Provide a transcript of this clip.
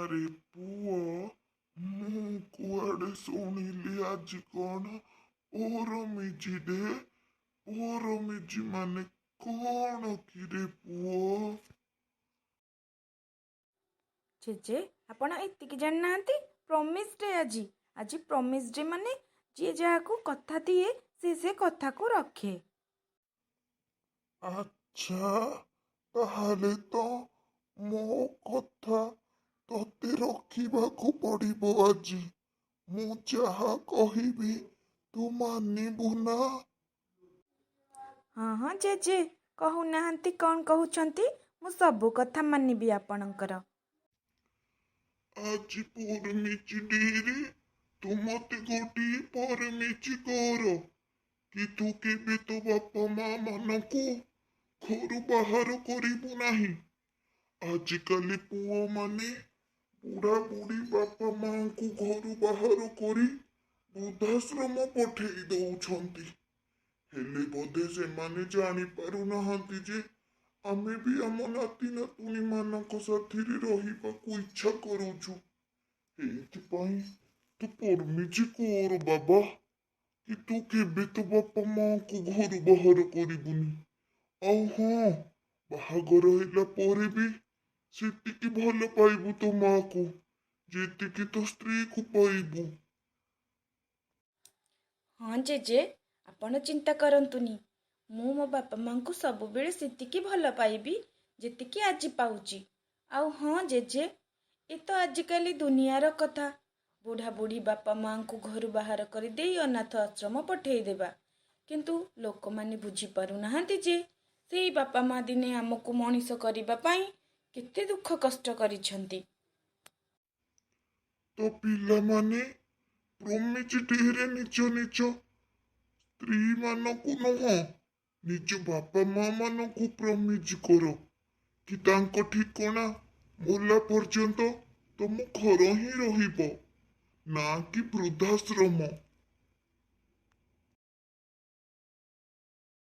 ଆରେ ପୁଅ, ମୁଁ କୁଆଡ଼େ ଶୁଣିଲି ଆଜି କ'ଣ ପରମିଜି ଡେ। ପରମିଜି ମାନେ କ'ଣ କିରେ ପୁଅ? ଜେଜେ, ଆପଣ ଏତିକି ଜାଣିନାହାନ୍ତି? ପ୍ରମିସ୍ ଡେ ଆଜି। ଆଜି ପ୍ରମିସ୍ ଡେ ମାନେ ଯିଏ ଯାହାକୁ କଥା ଦିଏ ସେ ସେ କଥାକୁ ରଖେ। ଆଚ୍ଛା, ତାହେଲେ ତ ମୋ କଥା ତତେ ରଖିବାକୁ ପଡ଼ିବ ଆଜି। ମୁଁ ଯାହା କହିବି ତୁ ମାନିବୁ ନା? ହଁ ହଁ ଜେଜେ, କହୁନାହାନ୍ତି କ'ଣ କହୁଛନ୍ତି, ମୁଁ ସବୁ କଥା ମାନିବି ଆପଣଙ୍କର। ଆଜି ପରମିଜି ଡେରେ ତୁ ମତେ ଗୋଟିଏ ପରମିଜି କର କି ତୁ କେବେ ତୋ ବାପା ମା ମାନଙ୍କୁ ଘରୁ ବାହାର କରିବୁ ନାହିଁ। ଆଜିକାଲି ପୁଅମାନେ ବୁଢ଼ା ବୁଢ଼ୀ ବାପା ମାଙ୍କୁ ଘରୁ ବାହାର କରି ବୃଦ୍ଧାଶ୍ରମ ପଠେଇ ଦଉଛନ୍ତି। ହେଲେ ବୋଧେ ସେମାନେ ଜାଣିପାରୁନାହାନ୍ତି ଯେ ଆମେ ବି ଆମ ନାତି ନାତୁଣୀ ମାନଙ୍କ ସାଥିରେ ରହିବାକୁ ଇଚ୍ଛା କରୁଛୁ। ଏଇଥିପାଇଁ ତୁ ପରମିଜି କର ବାବା କି ତୁ କେବେ ତୋ ବାପା ମାଙ୍କୁ ଘରୁ ବାହାର କରିବୁନି। ଆଉ ହଁ, ବାହାଘର ହେଲା ପରେ ବି ସେତିକି ଭଲ ପାଇବୁ ତୋ ମାକୁ ଯେତିକି ତୋ ସ୍ତ୍ରୀକୁ ପାଇବୁ। ହଁ ଜେଜେ, ଆପଣ ଚିନ୍ତା କରନ୍ତୁନି, ମୁଁ ମୋ ବାପା ମାଙ୍କୁ ସବୁବେଳେ ସେତିକି ଭଲ ପାଇବି ଯେତିକି ଆଜି ପାଉଛି। ଆଉ ହଁ ଜେଜେ, ଏ ତ ଆଜିକାଲି ଦୁନିଆର କଥା, ବୁଢ଼ା ବୁଢ଼ୀ ବାପା ମାଙ୍କୁ ଘରୁ ବାହାର କରିଦେଇ ଅନାଥ ଆଶ୍ରମ ପଠେଇଦେବା। କିନ୍ତୁ ଲୋକମାନେ ବୁଝିପାରୁନାହାନ୍ତି ଯେ ସେଇ ବାପା ମା ଦିନେ ଆମକୁ ମଣିଷ କରିବା ପାଇଁ କେତେ ଦୁଃଖ କଷ୍ଟ କରିଛନ୍ତି। ତ ପିଲାମାନେ ପ୍ରମିଜି ଡେରେ ନିଜ ନିଜ ସ୍ତ୍ରୀମାନଙ୍କୁ ନୁହଁ, ନିଜ ବାପା ମା ମାନଙ୍କୁ ପ୍ରମିଜି କର କି ତାଙ୍କ ଠିକଣା ମଲା ପର୍ଯ୍ୟନ୍ତ ତମ ଘର ହିଁ ରହିବ, ନା କି ବୃଦ୍ଧାଶ୍ରମ।